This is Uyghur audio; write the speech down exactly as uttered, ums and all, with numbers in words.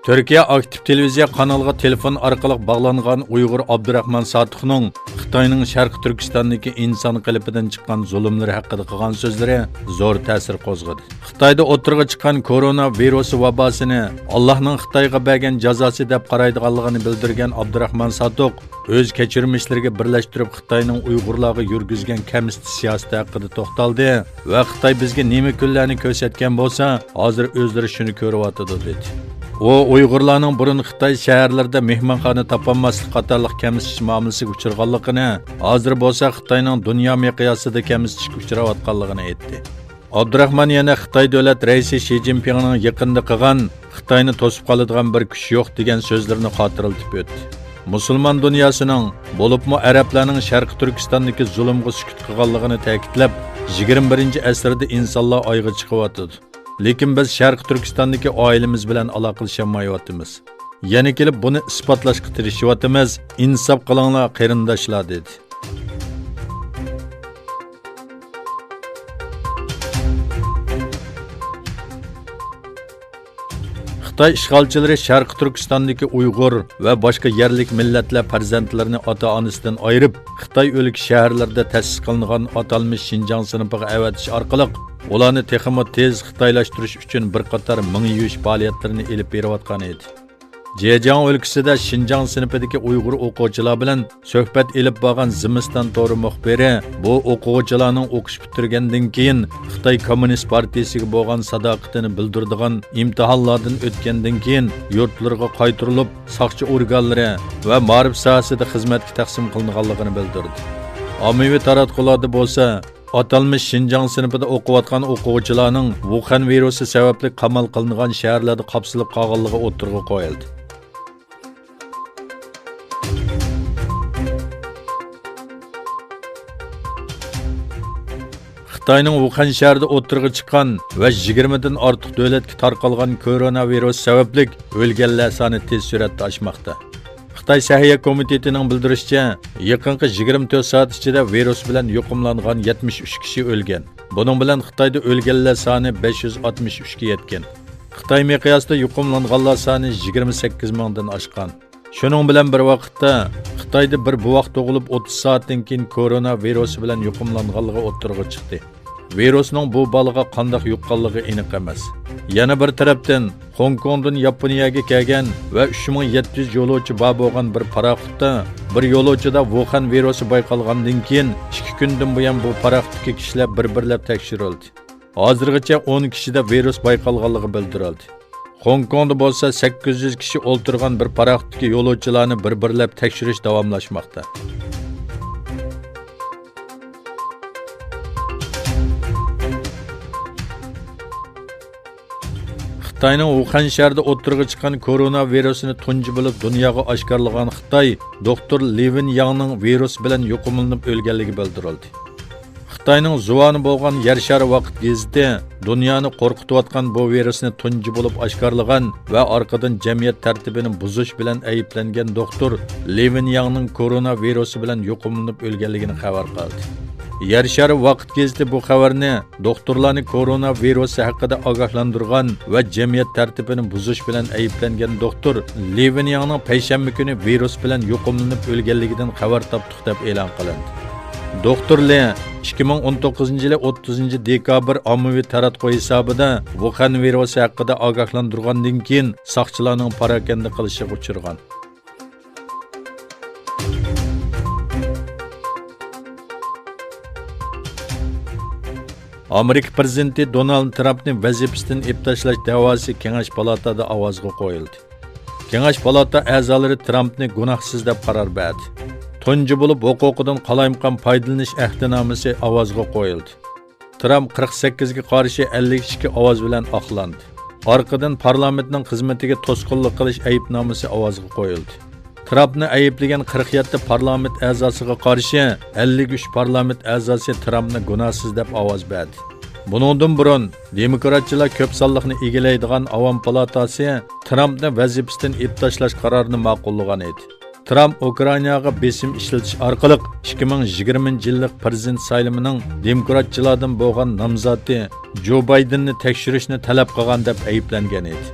تۈركىيە ئاكتىپ تېلېۋىزىيە قانىلىغا تېلېفون ئارقىلىق باغلانغان ئۇيغۇر ئابدۇراخمان ساتۇقنىڭ خىتاينىڭ شەرقىي تۈركىستاندىكى ئىنسان قېلىپىدىن چىققان زۇلۇملىرى ھەققىدە قىلغان سۆزلىرى زور تەسىر قوزغىدى. خىتايدا ئوتتۇرىغا چىققان كورونا ۋىرۇسى ۋاباسىنى ئاللاھنىڭ خىتايغا بەرگەن جازاسى دەپ قارايدىغانلىقىنى بىلدۈرگەن ئابدۇراخمان ساتۇق، ئۆز كەچۈرمىشلىرىگە بىرلەشتۈرۈپ خىتاينىڭ ئۇيغۇرلارغا يۈرگۈزگەن كەمسىتىش سىياسىتى ھەققىدە توختالدى ۋە خىتاي بىزگە نېمە كۈنلەرنى كۆرسەتكەن بولسا، ھازىر ئۆزلىرى شۇنى كۆرۈۋاتىدۇ، دېدى. ئۇ ئۇيغۇرلارنىڭ بۇرۇن خىتاي شەھەرلىرىدە مېھمانخانا تاپالماسلىق قاتارلىق كەمسىتىش مۇئامىلىسىگە ئۇچرىغانلىقىنى، ھازىر بولسا خىتاينىڭ دۇنيا مىقياسىدا كەمسىتىشكە ئۇچراۋاتقانلىقىنى ئېيتتى. ئابدۇراخمان يەنە خىتاي دۆلەت رەئىسى شى جىنپىڭنىڭ يېقىندا قىلغان «خىتاينى توسۇپ قالىدىغان بىر كۈچ يوق» دېگەن سۆزلىرىنى خاتىرىلىتىپ ئۆتتى. مۇسۇلمان دۇنياسىنىڭ، بولۇپمۇ ئەرەبلەرنىڭ شەرقىي تۈركىستاندىكى زۇلۇمغا سۈكۈت قىلغانلىقىنى تەكىتلەپ، يىگىرمە بىرىنچى ئەسىردە ئىنسانلار ئايغا چىقىۋاتىدۇ. لېكىن بىز شەرقىي تۈركىستاندىكى ئائىلىمىز بىلەن ئالاقىلىشالمايۋاتىمىز. يەنە كېلىپ بۇنى ئىسپاتلاشقا تىرىشىۋاتىمىز. ئىنساپ قىلىڭلار، قېرىنداشلار، دېدى. خىتاي ئىشغالچىلىرى شەرقىي تۈركىستاندىكى ئۇيغۇر ۋە باشقا يەرلىك مىللەتلەر پەرزەنتلىرىنى ئاتا-ئانىسىدىن ئايرىپ، خىتاي ئۆلكە شەھەرلىرىدە تەسىس قىلىنغان ئاتالمىش شىنجاڭ سىنىپىغا ئەۋەتىش ئارقىلىق، ئۇلارنى تېخىمۇ تېز خىتايلاشتۇرۇش ئۈچۈن بىر قاتار مېڭە يۇيۇش پائالىيەتلىرىنى ئېلىپ بېرىۋاتقان ئىدى. جېجياڭ ئۆلكىسىدە شىنجاڭ سىنىپىدىكى ئۇيغۇر ئوقۇغۇچىلار بىلەن سۆھبەت ئېلىپ بارغان زىمىستان تورى مۇخبىرى بۇ ئوقۇغۇچىلارنىڭ ئوقۇش پۈتتۈرگەندىن كېيىن خىتاي كوممۇنىست پارتىيىسىگە بولغان ساداقىتىنى بىلدۈرىدىغان ئىمتىھانلاردىن ئۆتكەندىن كېيىن يۇرتلىرىغا قايتۇرۇلۇپ، ساقچى ئورگانلىرى ۋە مائارىپ ساھەسىدە خىزمەتكە تەقسىم قىلىنغانلىقىنى بىلدۈردى. ئاممىۋى تاراتقۇلاردا بولسا، ئاتالمىش شىنجاڭ سىنىپىدا ئوقۇۋاتقان ئوقۇغۇچىلارنىڭ ۋۇخەن ۋىرۇسى سەۋەبلىك قامال قىلىنغان شەھەرلەردە قاپسىلىپ قالغانلىقى ئوتتۇرىغا قويۇلدى. خىتاينىڭ ۋۇخەن شەھىرىدە ئوتتۇرىغا چىققان ۋە يىگىرمىدىن ئارتۇق دۆلەتكە تارقالغان كورونا ۋىرۇسى سەۋەبلىك ئۆلگەنلەر سانى تېز سۈرئەتتە ئاشماقتا. خىتاي سەھىيە كومىتېتىنىڭ بىلدۈرۈشىچە، يېقىنقى يىگىرمە تۆت سائەت ئىچىدە ۋىرۇس بىلەن يۇقۇملانغان يەتمىش ئۈچ كىشى ئۆلگەن. بۇنىڭ بىلەن خىتايدا ئۆلگەنلەر سانى بەش يۈز ئاتمىش ئۈچكە يەتكەن. خىتاي مىقياسىدا يۇقۇملانغانلار سانى يىگىرمە سەككىز مىڭدىن ئاشقان. شۇنىڭ بىلەن بىر ۋاقىتتا، خىتايدا بىر بوۋاق تۇغۇلۇپ ئوتتۇز سائەتتىن كېيىن كورونا ۋىرۇسى بىلەن يۇقۇملانغانلىقى ئوتتۇرىغا چىقتى. ۋىرۇسنىڭ بۇ بالىغا قانداق يۇققانلىقى ئېنىق ئەمەس. يەنە بىر تەرەپتىن، خوڭكوڭدىن ياپونىيەگە كەلگەن ۋە ئۈچ مىڭ يەتتە يۈز يولۇچى بار بولغان بىر پاراخوتتا بىر يولۇچىدا ۋۇخەن ۋىرۇسى بايقالغاندىن كېيىن، ئىككى كۈندىن بۇيان بۇ پاراخوتتىكى كىشىلەر بىر-بىرلەپ تەكشۈرۈلدى. ھازىرغىچە ئون كىشىدە ۋىرۇس بايقالغانلىقى بىلدۈرۈلدى. خوڭكوڭدا بولسا سەككىز يۈز كىشى ئولتۇرغان بىر پاراخوتتىكى يولۇچىلارنى بىر-بىرلەپ تەكشۈرۈش داۋاملاشماقتا. خىتاينىڭ ۋۇخەن شەھىرىدە ئوتتۇرىغا چىققان كورونا ۋىرۇسىنى تۇنجى بولۇپ دۇنياغا ئاشكارىلىغان خىتاي دوختۇر لى ۋېنياڭنىڭ ۋىرۇس بىلەن يۇقۇملىنىپ ئۆلگەنلىكى بىلدۈرۈلدى. خىتاينىڭ زۇۋانى بولغان يەر شارى ۋاقىت گېزىتى دۇنيانى قورقۇتۇۋاتقان بۇ ۋىرۇسنى تۇنجى بولۇپ ئاشكارىلىغان ۋە ئارقىدىن جەمئىيەت تەرتىپىنى بۇزۇش بىلەن ئەيىبلەنگەن دوختۇر لى ۋېنياڭنىڭ كورونا ۋىرۇسى بىلەن يۇقۇملىنىپ ئۆلگەنلىكىنى خەۋەر قىلدى. يەر شارى ۋاقىت گېزىتى بۇ خەۋەرنى دوختۇرلارنى كورونا ۋىرۇسى ھەققىدە ئاگاھلاندۇرغان ۋە جەمئىيەت تەرتىپىنى بۇزۇش بىلەن ئەيىبلەنگەن دوختۇر لى ۋېنياڭنىڭ پەيشەنبە كۈنى ۋىرۇس بىلەن يۇقۇملىنىپ ئۆلگەنلىكىدىن خەۋەر تاپتۇق، دەپ ئېلان قىلىندى. دوختۇر لى ئىككى مىڭ ئون توققۇزىنچى يىلى ئوتتۇزىنچى دېكابىر ئاممىۋى تاراتقۇ ھېسابىدا ۋۇخەن ۋىرۇسى ھەققىدە ئاگاھلاندۇرغاندىن كېيىن ساقچىلارنىڭ پاراكەندە قىلىشىغا ئۇچرىغان. ئامېرىكا پىرېزىدېنتى دونالد ترامپنى ۋەزىپىسىدىن ئېلىپ تاشلاش دەۋاسى كېڭەش پالاتادا ئاۋازغا قويۇلدى. كېڭەش پالاتا ئەزالىرى ترامپنى گۇناھسىز دەپ قارار بەردى. تۇنجى بولۇپ ھوقۇقىدىن قالايمىقان پايدىلىنىش ئەھدىنامىسى ئاۋازغا قويۇلدى. ترامپ قىرىق سەككىزگە قارشى ئەللىك ئىككى ئاۋاز بىلەن ئاقلاندى. ئارقىدىن پارلامېنتنىڭ خىزمىتىگە توسقۇنلۇق قىلىش ئەيىبنامىسى ئاۋازغا قويۇلدى. ترامپنى ئەيىبلىگەن قىرىق يەتتە پارلامېنت ئەزاسىغا قارشى ئەللىك ئۈچ پارلامېنت ئەزاسى ترامپنى گۇناھسىز دەپ ئاۋاز بەردى. بۇنىڭدىن بۇرۇن، دېموكراتچىلار كۆپ سانلىقنى ئىگىلەيدىغان ئاۋام پالاتاسى ترامپنى ۋەزىپىسىدىن ئېلىپ تاشلاش قارارىنى ماقۇللىغان ئىدى. ترامپ ئۇكرائىناغا بېسىم ئىشلىتىش ئارقىلىق ئىككى مىڭ يىگىرمىنچى يىللىق پىرېزىدېنت سايلىمىنىڭ دېموكراتچىلاردىن بولغان نامزاتى جو بايدېننى تەكشۈرۈشنى تەلەپ قىلغان دەپ ئەيىبلەنگەن ئىدى.